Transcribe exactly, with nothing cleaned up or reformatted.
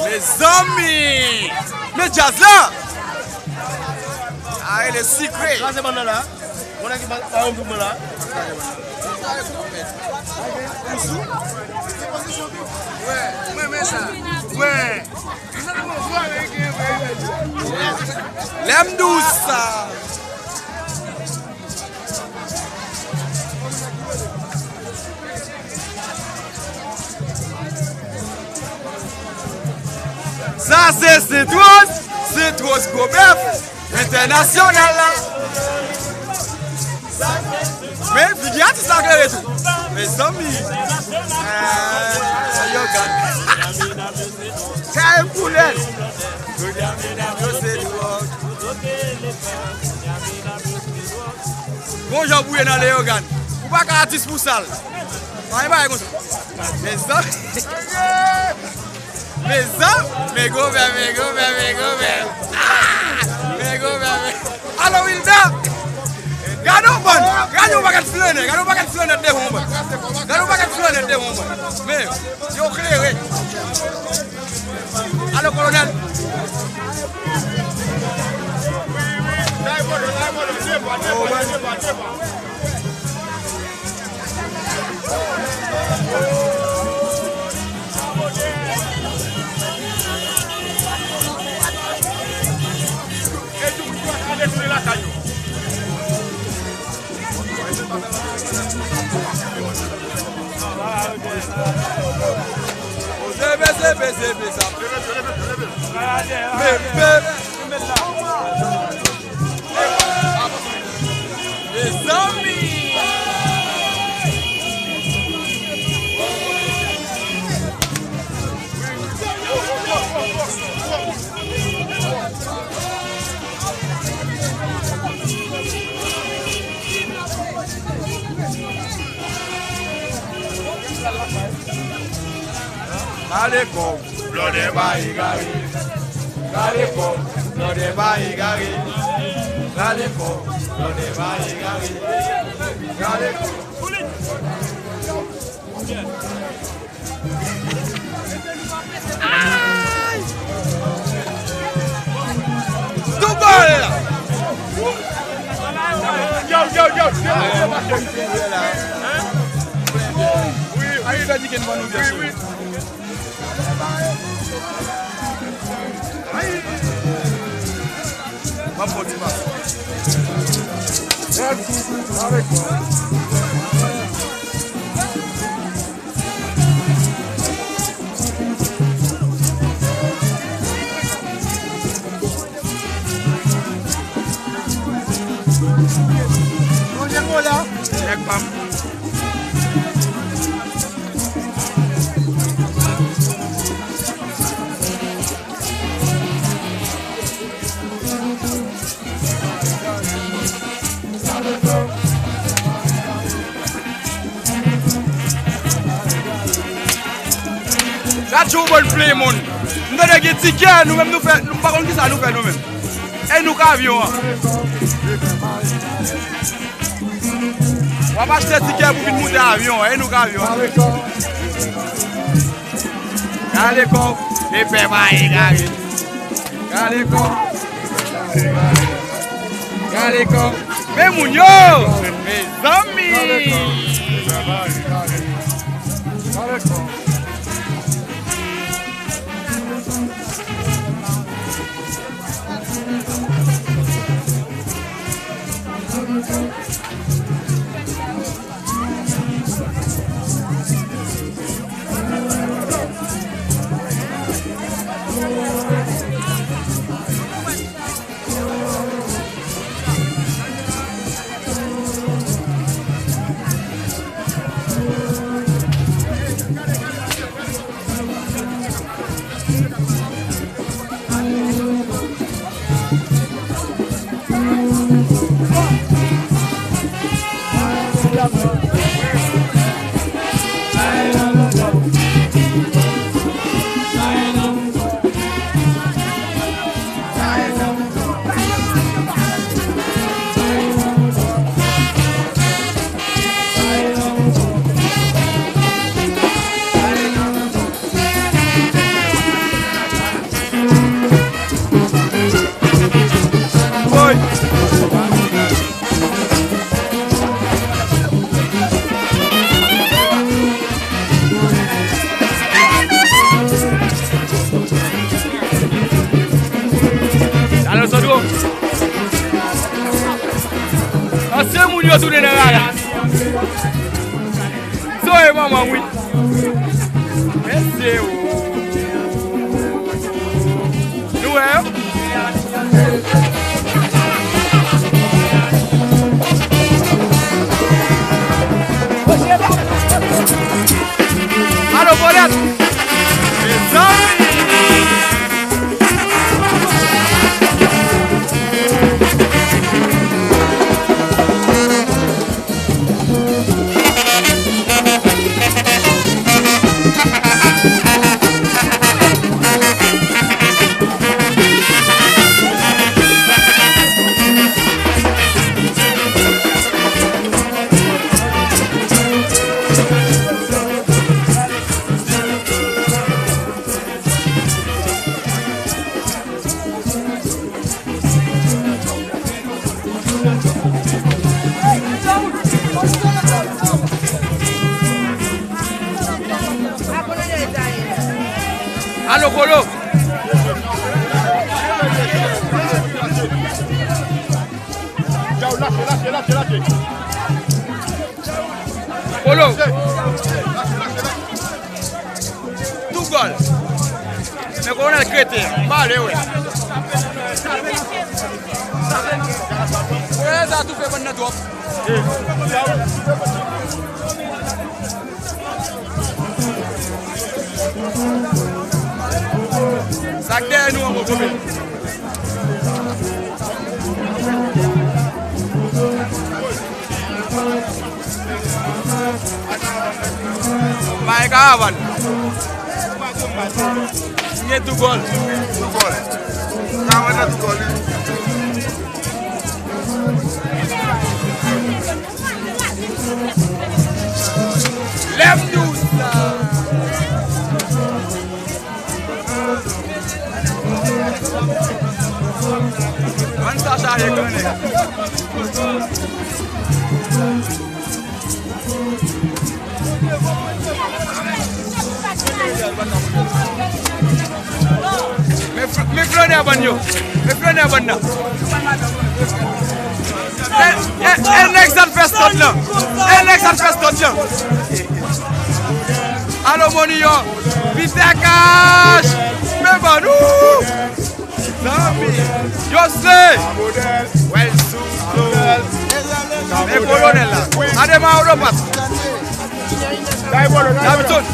Mezanmi! Men djaz la! A rele sikre! Kraze bann nan la. Mwen ki ba ba yon doub la. Mwen men sa. Wè. Lè m dous sa. Sa se Sentwòs, Sentwòs gwo bèf entènasyonal la. Men figi atis la klere tou. Mezanmi. Eh, yo gad. Kay koulè. Yo se dwòg. Gon jan bouye nan Leyogàn. Ou pa ka atis pou sal. Pa gen bagay konsa. Mezanmi. Mezanmi. Men gwo bèf, men gwo bèf, men gwo bèf. Ah! Men gwo bèf, men. Alo, Wilda! Gade yon bann! Gade yon pakèt flannè! Gade yon pakèt flannè devan yon bann! Gade yon pakèt flannè devan yon bann! Men, yo klere! Alo, kolonèl! Sepe, sepe, sepe sa. Pepe. Mezanmi. Gade kòb, blòdè pa egare. Gade kòb, blòdè pa egare. Gade kòb, blòdè pa egare. Gade kòb. Ay! Tou kole la! Yo, yo, yo, yo! Wi, wi. Ay, Daddy Ken ban nou byen. Wi, wi. Ay! M ap fè yon ti pase. Nèg pa m. Gad jan w bann pleye moun. M tande gen tikè, nou menm nou fè, nou pa konn kisa nou fè nou menm. E nou k avyon an. W ap achte tikè pou vin moute avyon an, e nou k avyon an. Gade kòb, epè pa egare. Gade kòb. Gade kòb. Men moun yo! Mezanmi! Yo tounen nan rara. Zoe manman wi. Mesye o. Nou wè yo. Alo, Paulette! Mezanmi! Alo, Kolo! Kolo! Tou gòl. Men Kolonèl krete, m pa vle wè. Kolonèl sa toufe bann nan twòp. Sa k dèyè nou ankò, konbyen? Bay karavàn. Siyen tou gòl. Tou gòl. Karavàn nan tou gòl, wi. Lève-nous! Bann sa chaje grann nèg. Men fl-, men flannè bann yo. Men flannè bann nan. E, e, e nèg sa t fè stòd lan. E nèg sa t fè stòd lan. Alo, Moni yo. Pita Cash. Men bann ou. Zanmi. Yo se. Wèl sou. Men Kolonèl la. Adema Odopat. Davidson.